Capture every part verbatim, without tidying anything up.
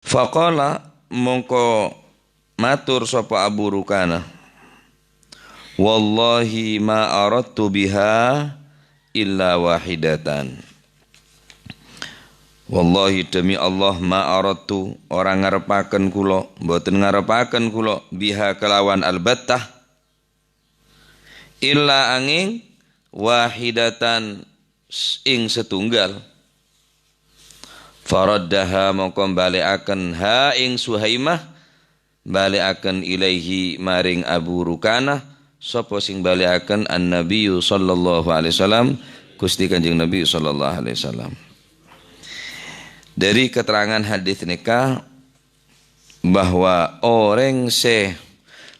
Faqala, mongko matur sapa Abu Rukana, "Wallahi ma aradtu biha illa wahidatan." "Wallahi, demi Allah, ma aradtu, ora ngarepaken kula, mboten ngarepaken kula, biha kelawan al-battah, illa anging wahidatan s-, ing setunggal." Faraddaha, mongko balekaken ha ing Suhaimah, balekaken ilaihi maring Abu Rukana, sapa sing balekaken? An-Nabiyyu sallallahu alaihi wasallam, Gusti Kanjeng Nabi sallallahu alaihi wasallam. Dari keterangan hadis neka bahwa orèng sè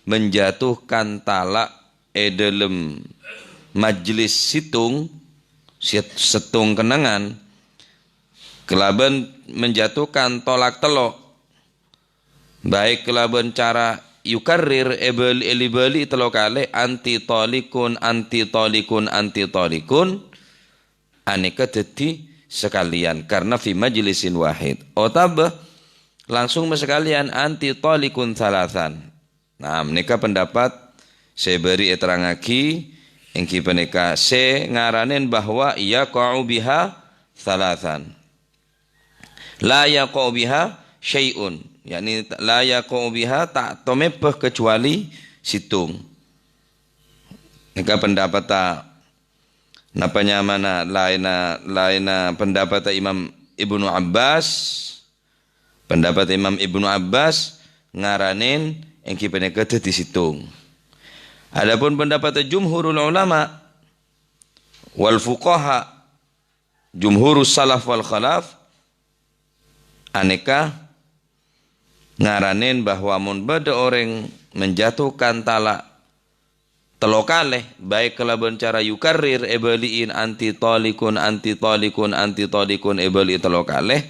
menjatuhkan talak è dâlem majlis sèttong, set-, sèttong kennengngan, kalabân menjatuhkan tolak tello', baik kalabân cara yukarrir, èbâli-, èli-bâli tello kalè, "Anti thalikun, anti thalikun, anti thalikun," anèka dhâddhi sakalèyan, karena fi majlisin wahid. Otabâ langsung masakalèyan, "Anti thalikun thalathan." Nah, nèka pendapat sè bâri' èterrangngaghi, èngghi panèka sè ngaranèn bahwa yaqa'u biha thalathan. La yaqa'u biha syai'un, yakni la yaqa'u biha, ta' tomèbâ kecuali sèttong. Nèka pendapatta, napa nyamana, laènna, laènna pendapatta Imam Ibnu Abbas. Pendapat Imam Ibnu Abbas ngaranèn èngghi panèka dhâddhi sèttong. Adapun pendapat jumhurul ulama wal fuqaha, jumhurus salaf wal khalaf, anèka ngaranèn bahwa mon bâdâ orèng menjatuhkan talak tello kalè, baik kalabân cara yukarrir, èbâli'i, "Anti thalikun, anti thalikun, anti thalikun," èbâli'i tello kalè,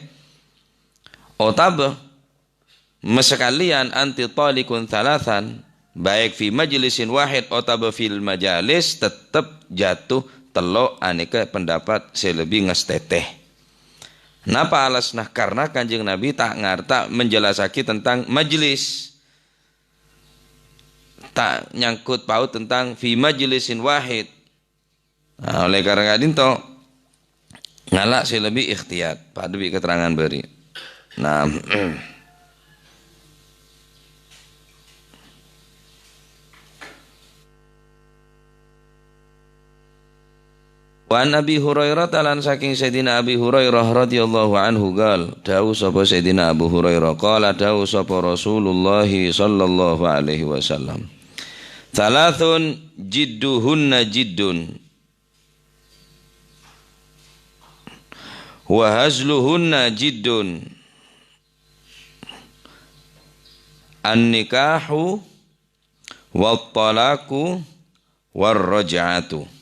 otabâ masakalèyan, "Anti thalikun thalathan," baik fi majlisin wahid otabâ fil majalis, tettep jatuh tello', anèka pendapat sè lebbi ngastètè. Napa alasna? Karena Kanjeng Nabi ta' ngarta menjelasagi tentang majlis. Ta' nyangkut paut tentang fi majlisin wahid. Nah, oleh karena ka'dinto, ngala' sè lebbi ikhtiyat, padâ bi' keterangan bâri'. Nah, Wa an Abi Hurairah, talan saking Sayyidina Abi Hurairah radhiyallahu anhu, qal, dawuh sapa Sayyidina Abu Hurairah, qala, dawuh sapa Rasulullah sallallahu alaihi wasallam, "Thalathun jidduhunna jiddun, wa hazluhunna jiddun, an-nikahu, wat-talaqu, war-raj'atu."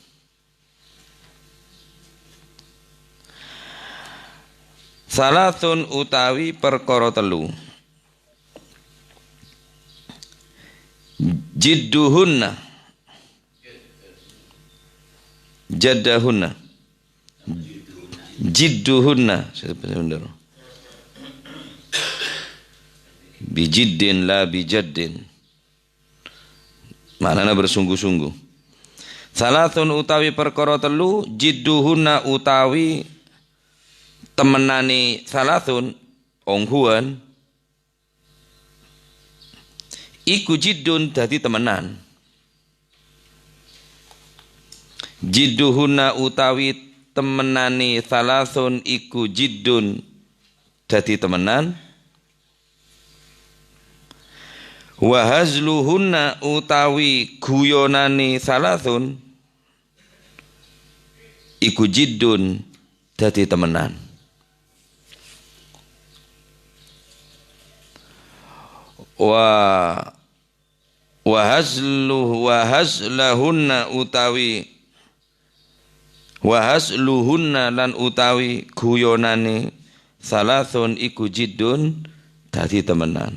Salasun utawi perkara telu. Jidduhunna. Jaddahunna. Jidduhunna. Bijiddin la bijaddin. Ma'nana bersungguh-sungguh. Salasun utawi perkara telu, jidduhunna utawi temennane salasun, ongguwan, iku jiddun dadi temenan. Jidduhunna utawi temennane salasun iku jiddun dadi temenan. Wa hazluhunna utawi guyonane salasun iku jiddun dadi temenan. Wa, wa hazluh-, wa hazlahunna utawi Wa hazluhunna lan utawi guyonane salasun iku jiddun dadi temenan.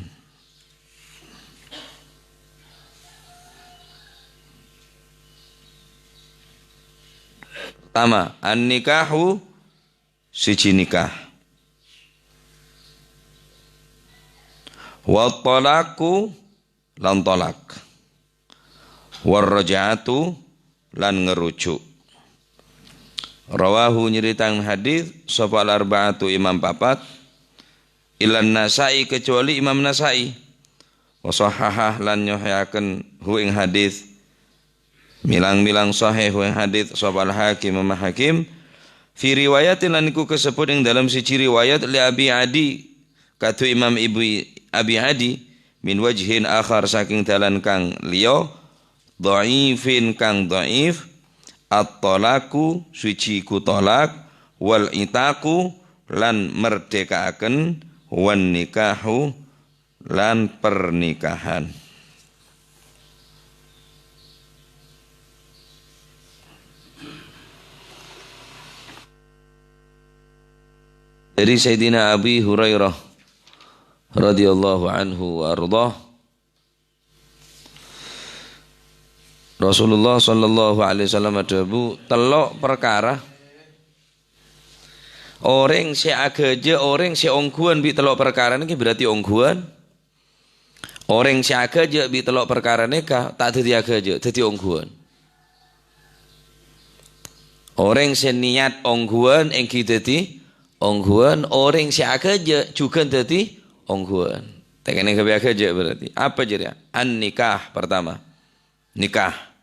Pertama, an-nikahu, siji nikah. Wa talaqu, lan talak. War raj'atu, lan ngerujuk. Rawahu, nyeritakan hadis, sapa al-arba'atu, imam papat, ilan Nasa'i, kecuali Imam Nasa'i. Wa sahhaha, lan nyohihaken hu ing hadis. Milang-milang sahih hu ing hadis sapa al-Hakim, Imam Hakim. Fi riwayatin, lan iku kasebbhut ing dalem siji riwayat, li Abi Adi, kadhu Imam Ibu Abi Adi, min wajhin akhar, saking dalan kang liya, dhaifin, kang dhaif, at-talaqu, suci ku talak, wal itaqu, lan merdekaaken, wan nikahu, lan pernikahan. Dari Sayyidina Abi Hurairah radhiyallahu anhu wa ardhah, Rasulullah sallallahu alaihi wasallam adhâbu, tello' perkara. Orèng sè aghâjâ', orèng sè ongghuwân bi' tello' perkara nèka berarti ongghuwân. Orèng sè aghâjâ' bi' tello' perkara nèka ta' dhâddhi aghâjâ', dhâddhi ongghuwân. Orèng sè niyat ongghuwân ènggi dhâddhi ongghuwân, orèng sè aghâjâ' jhughân dhâddhi ongghuwân. Ta' kènè' ghâbây aghâjâ' berarti. Apa jârèya? An-nikah pertama. Nikah.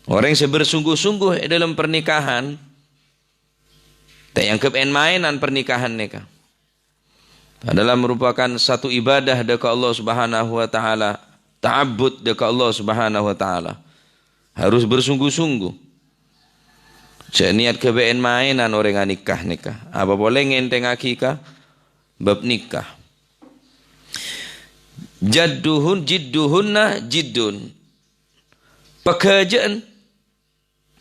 Orèng sè bersungguh-sungguh è dâlem pernikahan, ta' èangghep èn-maènan pernikahan nèka. Adalah merupakan satu ibadah dâ' ka Allah Subhanahu wa Ta'ala, ta'abbud dâ' ka Allah Subhanahu wa Ta'ala. Harus bersungguh-sungguh. Jhâ' niyat ghâbây èn-maènan orèng anikah nèka. Apa polè ngènthèngngaghi ka bab nikah. Jadduhun, jidduhunna jiddun. Paghâjâ'ân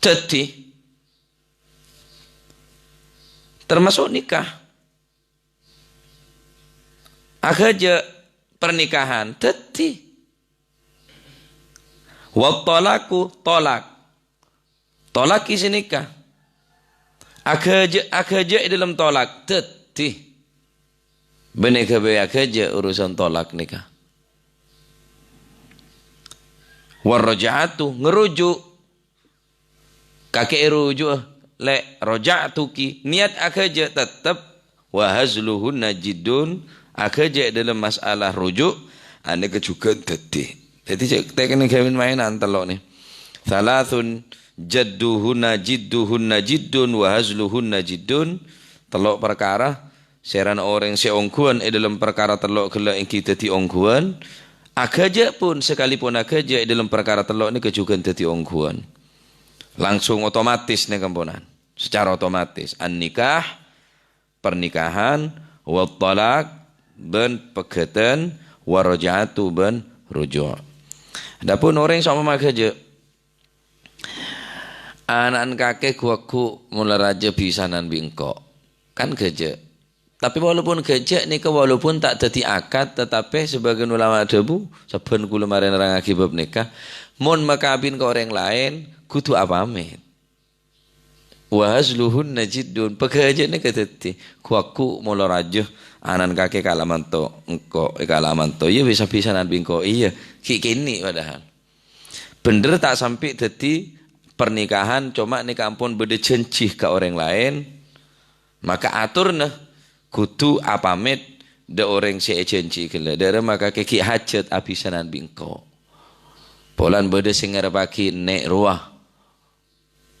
dhâddhi termasuk nikah. Aghâjâ' pernikahan dhâddhi. Wa talaqu, talak. Talak ghâbây nèka. Aghâjâ', aghâjâ' è dâlem talak dhâddhi. Bânnè ghâbây aghâjâ' urusan talak nèka. War raj'atu, ngerujuk. Kakè èruju'â, Lè', raja'tuki, niyat aghâjâ' tettep, wa hazluhunna jiddun, aghâjâ' è dâlem masalah ruju', anèka jhughân dhâddhi. Dhâddhi, jhâ' ta' kènè' ghâbây maènan tello' nè. Salasun jadduhunna jidduhunna jiddun wa hazluhunna jiddun, tello' parkara, Sèrana orèng sè ongghuwân è dâlem parkara tello' ghellâ' ènggi dhâddhi ongghuwân, aghâjâ' pon, sakalipon aghâjâ' è dâlem parkara tello' nèka jhughân dhâddhi ongghuwân. Langsung otomatis nèka, kamponan. Secara otomatis. An-nikah, pernikahan, wa talak, bân pegghâtân, wa raja'atu, bân ruju'. Adapun orèng saompama aghâjâ', "Ana'na kakè ghu-lagghu' mola rajâ bisanan bi' engko'." Kan ghâjâ'. Tapè walaupun ghâjâ' nèka walaupun ta' dhâddhi akad, tatapè sabâgiân ulama adhâbu, sabbhân kaulâ marè nerrangngaghi bab nèka, mon makabin ka orèng laèn, kodhu apamèt. "Wa hazluhunna jiddun," paghâjâ' nèka dhâddhi, ghu-lagghu' mola rajâ, ana'na kakè kala manto engko', eh, kala manto, iyâ bisa-bisanan bi' engko', iyâ, ghi' kènè' padahal. Bhendher ta' sampè' dhâddhi pernikahan, coma nèka ampon bâdâ jhânjhi ka orèng laèn, maka atorra kodhu apamèt dâ' orèng sè èjhânjhi ghellâ', "Dâ'remma kakè ghi' hajât abisanan bi' engko'. Polana bâdâ sè ngarebbhâghi enna' rowa."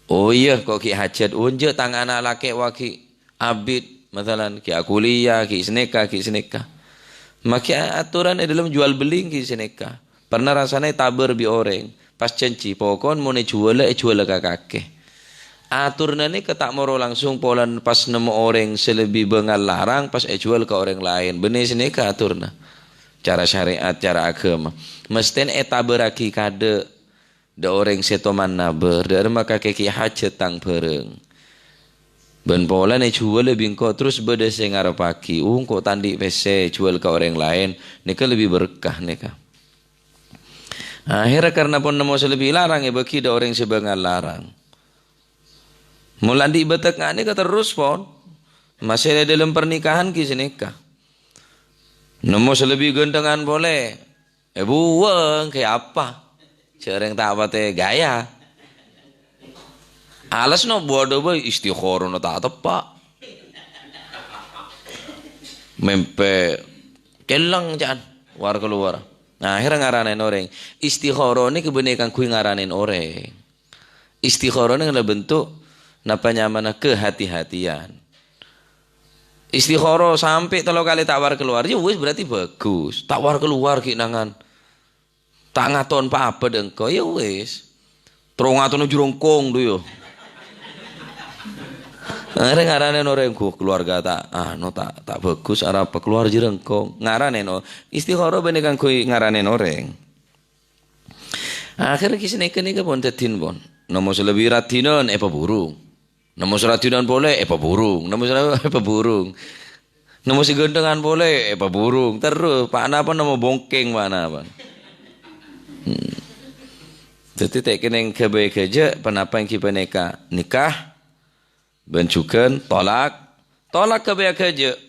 "Oh iyâ, ko' ghi' hajât." "Oh enjâ', tang ana' lakè' wa ghi' abit, masalan, ghi' akuliyah, ghi' sanèka, ghi' sanèka." Makè a-, atoran è dâlem jual beli ghi' sanèka. Pernah rassana ètabâr bi' orèng, pas jhânjhi, "Pokon mon èjhuwâlâ, èjhuwâlâ ka kakè." Atorra nèka ta' moro langsung polana pas nemmo orèng sè lebbi bângal larang, pas èjhuwâl ka orèng laèn. Bânnè sanèka atorra. Cara syarè'at, cara aghâma. Mesthèna ètabârraghi kaadâ'. Dâ' orèng sè toman nabâr, dâ'remma kakè ghi' hajât tang bhârâng. Bân polana èjhuwâlâ bi' engko' terros bâdâ sè ngarebbhâghi, "Oh, engko' ta' andi' pèssè, jhuwâl ka orèng laèn, nèka lebbi berkah nèka." Akhèrra karna pon nemmo sè lebbi larang èbâghi dâ' orèng sè bângal larang. Mon la andi' bâtek nga' nèka terros pon, masè è dâlem pernikahan ghi' sanèka. Nemmo sè lebbi ghânthengan polè. Èbuwâng, kè apa? Jhâ' rèng ta' patè ghâjâ. Alès no bâdâ bhâi istikharana ta' teppa'. Mèmpè celleng ca'an, war-kalowar. Nah, akhirnya ngaranèn orèng. Istikharah nèka bânnè kaangghuy ngaranèn orèng. Istikharah nèka la bentuk napa nyamana kehati-hatian. Istikharah sampè' tello kalè ta' war-kalowar, ya wis berarti bagus. Ta' war-kalowar ghi' nangan. Ta' ngaton pa-apa dâ' engko', ya wis. Terro ngatona jhârângkong dhu, ya. Arè ngaranèn orèng, "Ghu, keluarga ta', anu, ta', ta' bagus, arapa keluar jhârângkong." Ngaranèn o-, istikharah bânnè kaangghuy ngaranèn orèng. Akhirnya kisah nèka nèka pon dhâddhin pon. Nemmo sè lebbi raddhinan èpaburung. Nemmo sè raddhinan polè èpaburung. Nemmo sè èpaburung. Nemmo sè ghânthengan polè èpaburung. Terro, pa-napa nemmo bongkèng pa-napa. Hmm. Dhâddhi ta' kennèng ghâbây ghâjâ', pa-napa èngghi panèka nikah, bân jhughân tolak. Tolak ghâbây ghâjâ'.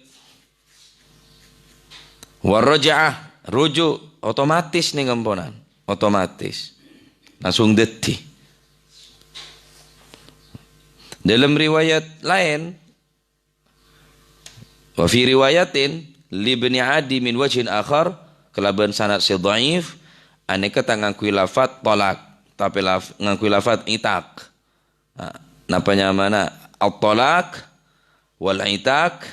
Warraja'ah, rujuk, otomatis nèng amponan. Otomatis. Langsung dhâddhi. Dalam riwayat laèn, wa fi riwayatin li Ibni Adi min wajhin akhar, kalabân sanad sè dhaif, anèka ta' ngangghuy lafat tolak, tapè laf-, ngangghuy lafat itaq. Nah, napa nyamana at-tolak, wal itaq,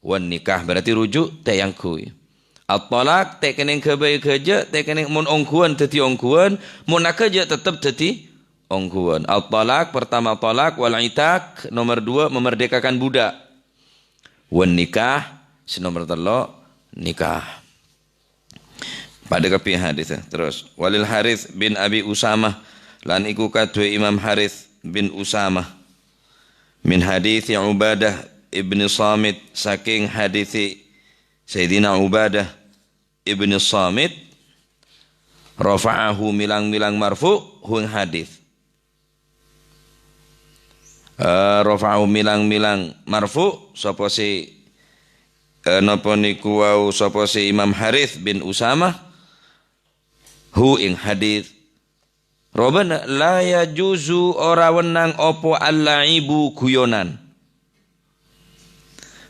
wan nikah? Berarti rujuk ta' èangghuy. At-tolak ta' kennèng ghâbây ghâjâ', ta' kennèng mon ongghuwân dhâddhi ongghuwân, mon aghâjâ' tettep dhâddhi ongghuwân. At-tolak, pertama tolak, wal itaq, nomor dua memerdekakan budak. Wan nikah, sè nomor tello', nikah. Padâ kabbhi hadis, terros. Walil Harits bin Abi Usamah, lan iku kaduwâ Imam Harits bin Usamah. Min haditsi Ubadah ibni Samit, sakèng haditsi Sayyidina Ubadah ibni Samit, rafa'ahu, milang-milang marfu', hu ing hadis. Eh, rafa'ahu, milang-milang marfu', sapa sè, eh, napa niku wau, sapa sè Imam Harits bin Usamah, hu ing hadis. Robana, la yajuzu, ora wennang apa al-la'ibu, guyonan.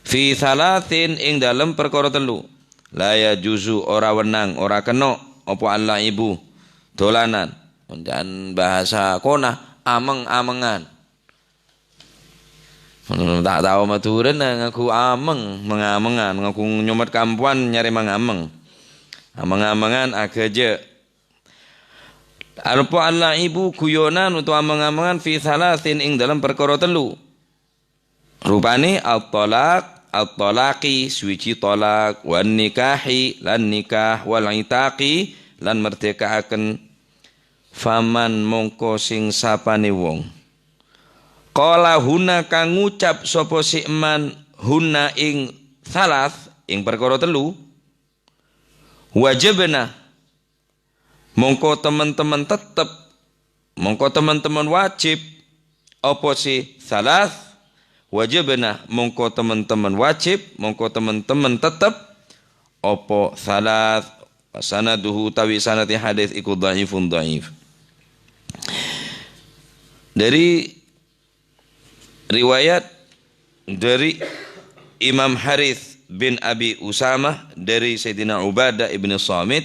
Fi thalatsin, ing dalem parkara tellu. La yajuzu, ora wennang, ora kènno', apa al-la'ibu, dolanan. Mon ca'an bahasa kona, ameng-amengan. Ta' tao Madhurâna ngangghuy ameng, meng-amengan, ngangghuy nyomet kampowan nyarè meng-ameng. Ameng-amengan aghâjâ'. Apa al-la'ibu, guyonan utawa ameng-amengan, fi thalatsin, ing dalem parkara tellu. Rupanè at-tolak, at-tolaki, suwiji tolak, wan nikahi, lan nikah, wal itaqi, lan merdekaaken. Faman, mongko sing sapanè wong. Qala hunna, kang ngucap sapa sè man hunna ing tsalas, ing parkara tellu. Wajabna, mongko temen-temen tettep, mongko temen-temen wajib, apa sè tsalas, wajabna, mongko temen-temen wajib, mongko temen-temen tettep, apa tsalas, sanaduhu utawi sanadè hadis iku dhaifun dhaif. Dari riwayat dari Imam Harits bin Abi Usamah dari Sayyidina Ubadah ibn Samit,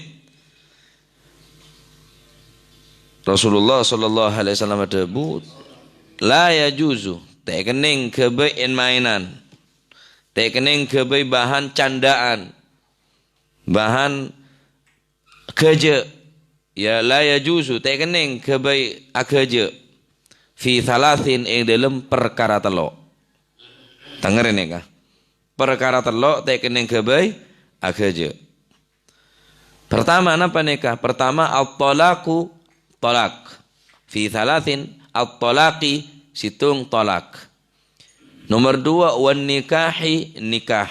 Rasulullah sallallahu alaihi wasallam adhâbu, "La yajuzu, ta' kennèng ghâbây en-maenan, ta' kennèng ghâbây bahan candhâ'ân, bahan ghâjâ', ya, la yajuzu, ta' kennèng ghâbây aghâjâ', fi tsalatsin, ing dâlem parkara tello'." Tengngèrè nèka. Parkara tello' ta' kennèng ghâbây aghâjâ'. Pertama, napa nèka? Pertama, at-thalaqu, thalaq. Fi tsalatsin, at-thalaqi, sèttong thalaq. Nomor dua, wan nikahi, nikah.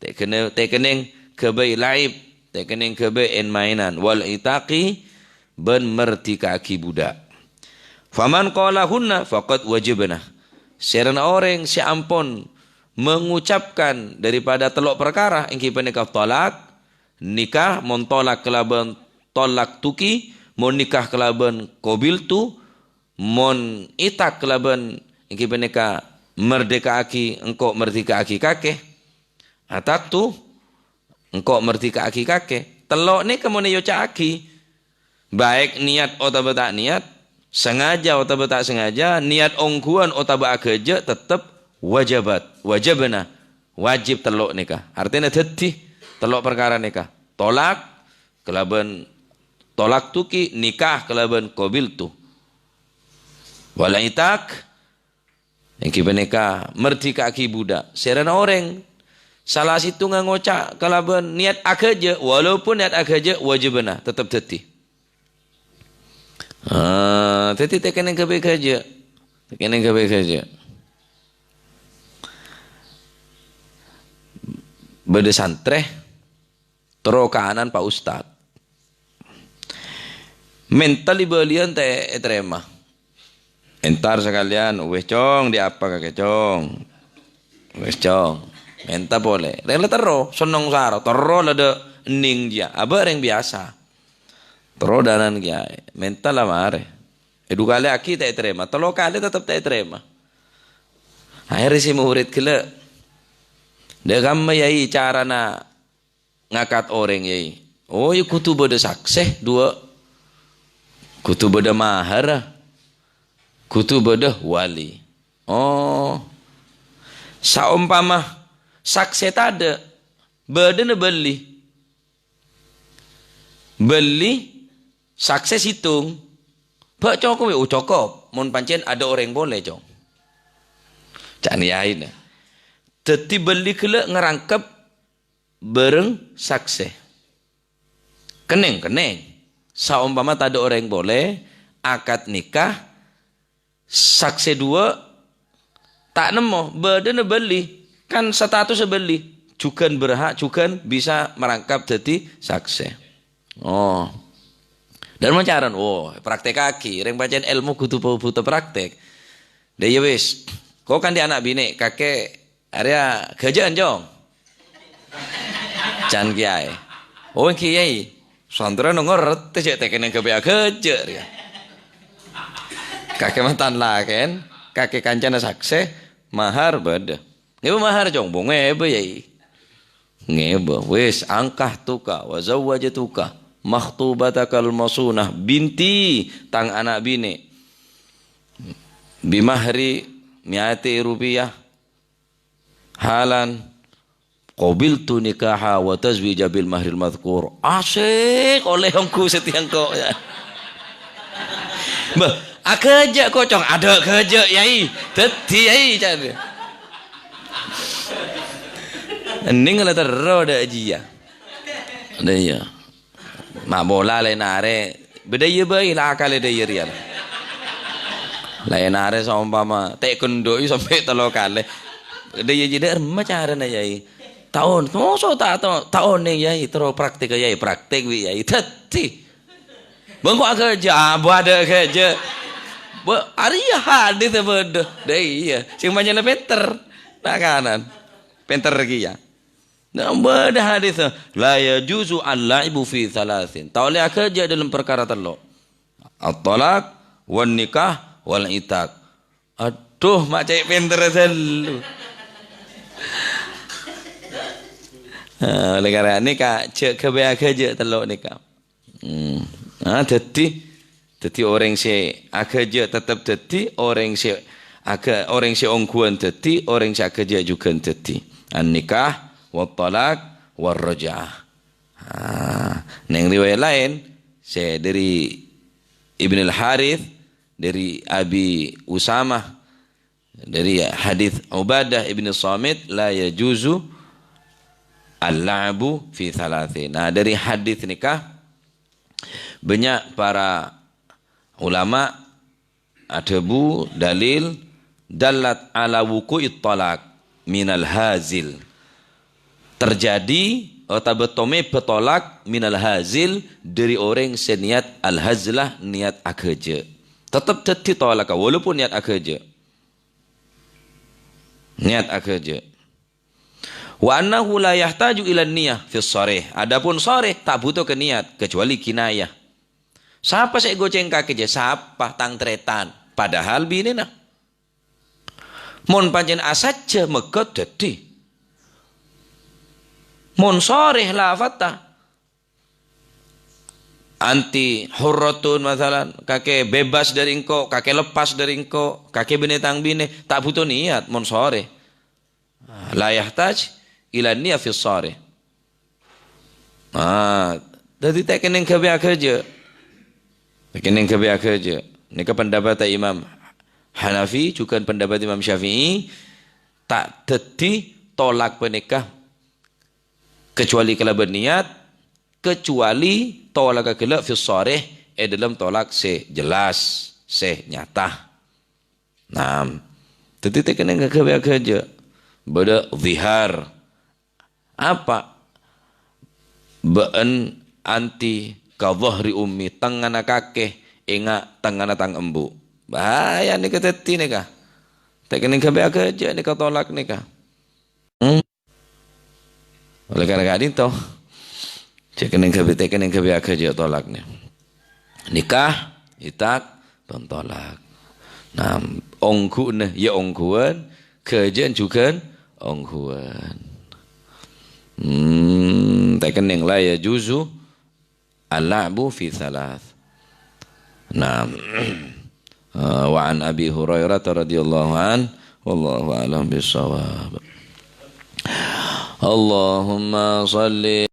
Ta' kennè-, ta' kennèng ghâbây laib, ta' kennèng ghâbây en-maenan. Wal itaqi, bân merdeka'aghi budak. Faman qalahunna faqad wajabna. Sèrana orèng sè ampon mengucapkan daripada tello' parkara, èngghi panèka thalaq, nikah, mon tolak kalabân tolaktuki, mon nikah kalabân qabiltu, mon itak kalabân èngghi panèka merdèka'aghi, engko' merdèka'aghi kakè. Ataqtu, engko' merdèka'aghi kakè. Tello' nèka mon èoca'aghi, baik niat otabâ ta' niat, sengaja otabâ ta' sengaja, niat ongghuwân otabâ aghâjâ', tettep wajabat, wajabna, wajib tello' nèka. Artèna dhâddhi tello' parkara nèka. Tolak kalabân tolaktuki, nikah kalabân qabiltu. Wal itaq, èngghi panèka merdèka'aghi budak. Sèrana orèng sala sèttonga ngoca' kalabân niat aghâjâ', walaupun niat aghâjâ' wajibna tettep dhâddhi. Ah, dhâddhi ta' kènèng ghâbây aghâjâ'. Ta' kènèng ghâbây aghâjâ'. Bâdâ santrè terro kanan Pak Ustad. Mènta li-bâliyân ta' ètarèma. Entar sakalèyan, "Wes, Cong, diapa kakè, Cong? Wes, Cong." Mènta polè. Rèng la terro, senneng sara. Terro la dâ' enning jiyâ. Abâ' rèng biyasa. Terro dânan kèyaè. Mènta la marè. È du kalèaghi ta' ètarèma. Tello kalè tettep ta' ètarèma. Akhèrra sè mored ghellâ'. Dâ' kamma, Yai, carana ngakat orèng, Yai? Oh, ya kodhu bâdâ saksè duwâ'. Kodhu bâdâ mahar. Kodhu bâdâ wali. Oh. Saompama saksè tadâ', bâdâna bâlli. Bâlli saksè sèttong. Bâ' cokop, oh, cokop. Mon pancèn adâ' orèng polè, Cong. Ca'na Yaina. Dhâddhi bâlli ghellâ' ngarangkep bhâreng saksè. Kennèng, kennèng. Saompama tadâ' orèng polè, akad nikah, saksè duwâ' ta' nemmo, bâdâna bâlli, kan statussa bâlli, jhughân berhak, jhughân bisa marangkap dhâddhi saksè. Oh. Dâ' remma carana, oh, praktèkaghi, rèng pancèn èlmo kodhu bhuta praktèk. Dâ' iyâ wis, ko kan dâ' ana' binè', kakè Arèya ghâjâ'ân, Cong? Can kèyaè. Oh, èngghi, Yai. Santrèna ngartè jhâ' ta' kennèng ghâbây aghâjâ' rèya. Kakè mantan lakèn, kakè kancana saksè, mahar bâdâ. Ngèbâ mahar, Cong? Bu ngèbâ, Yai. Ngèbâ. Wis, ankahtuka wa zawwajtuka makhtubatakal masunah binti, tang ana' binè'. Bimahri mi'ati rupiah. Halan, qabiltu nikaha wa tazwija bil mahril madzkur. Asyik, ollè ongghu satèya engko', ya. Bâh, aghâjâ' ko', Cong, adâ' ghâjâ', Yai. Dhâddhi, Yai, ca'na. Enning la terro dâ' jiyâ. Dâ' iyâ. Ma' pola laèn arè, bâdâ iyâ bhâi la akalè dâ' iyâ rèya. Laèn arè saompama ta' èkendhu'i sampè' tello kalè. Dâ' iyâ jiyâ dâ' remma carana, Yai? Taon, moso ta', ta', taon nèng, Yai, terro praktek, Yai, praktek bi', Yai. Dhâddhi. Bâ' engko' aghâjâ', abâ' adâ' aghâjâ'. Bâ', arèya hadis bâdâ. Dâ' iyâ, sè manyèna pènter. Na' kanan. Pènter kèya. Nah, bâdâ hadis, "La yajuzu al-la'ibu fi thalathin." Ta' ollè aghâjâ' dâlem parkara tello'. At-thalaq, wan nikah, wal itaq. Adhu, ma' cè' pènter tello'. Ah, ollè karana nèka, jhâ' ghâbây aghâjâ' tello' nèka. Hmm. Ah, dhâddhi, dhâddhi orèng sè aghâjâ' tettep dhâddhi, orèng sè agâ-, orèng sè ongghuwân dhâddhi, orèng sè aghâjâ' jhughân dhâddhi. An-nikah, wat-thalaq, war-raj'ah. Ah, neng riwayat laèn, sè dâri Ibnul Harith, dâri Abi Usamah, dâri hadis Ubadah ibn Samit, "La yajuzu al-la'bu fi thalathin." Nah, dâri hadis nèka, bânnya' para ulama adhâbu dalil, "Dallat ala wuqu'it thalaq minal hazil." Terjadi otabâ tomèbâ tolak minal hazil, dâri orèng sè niat al-hazlah, niat aghâjâ'. Tettep dhâddhi tolak, walaupun niat aghâjâ'. Niat aghâjâ'. Wa annahu la yahtaju ila niyah fi sharih. Adapun sharih ta' buto ka niyat, kecuali kinayah. Sapa sè ègocèng kakè jâ? Sapa? Tang tarètan. Padahal binèna. Mon pancèn asajjâ, mèghâ dhâddhi. Mon sharih lafadhâ, anti hurratun, masalan, kakè bebas dari engko', kakè lepas dari engko', kakè bânnè tang binè, ta' buto niyat mon sharih. La yahtaj ila niyah fi sharih. Ah, dhâddhi ta' kennèng ghâbây aghâjâ'. Ta' kennèng ghâbây aghâjâ'. Nèka pendapat Imam Hanafi, jhughân pendapat Imam Syafi'i, ta' dhâddhi tolak panèka kecuali kalabân niyat, kecuali tolak ghellâ' fi sharih, è dhâlem tolak sè jelas, sè nyata. Naam. Dhâddhi ta' kennèng ghâbây aghâjâ'. Bâdâ zihar. Apa? Bâ'ân anti ka dhahri ummi, tengngana kakè, enga' tengngana tang embu'. Bahaya nèka dhâddhi nèka. Ta' kennèng ghâbây aghâjâ' nèka tolak nèka. Hmm? Oleh karena ka'dinto, jhâ' kennèng ghâbây, ta' kennèng ghâbây aghâjâ' tolak nè. Nikah, itak, bân tolak. Nah, ongghuwânna ya ongghuwân, ghâjâ'ân jhughân ongghuwân. Hmm, ta' kennèng la yajuzu al-la'bu fi thalath. Nah, eh, wa an Abi Hurairah radhiyallahu an, wallahu a'lam bissawab. Allahumma shalli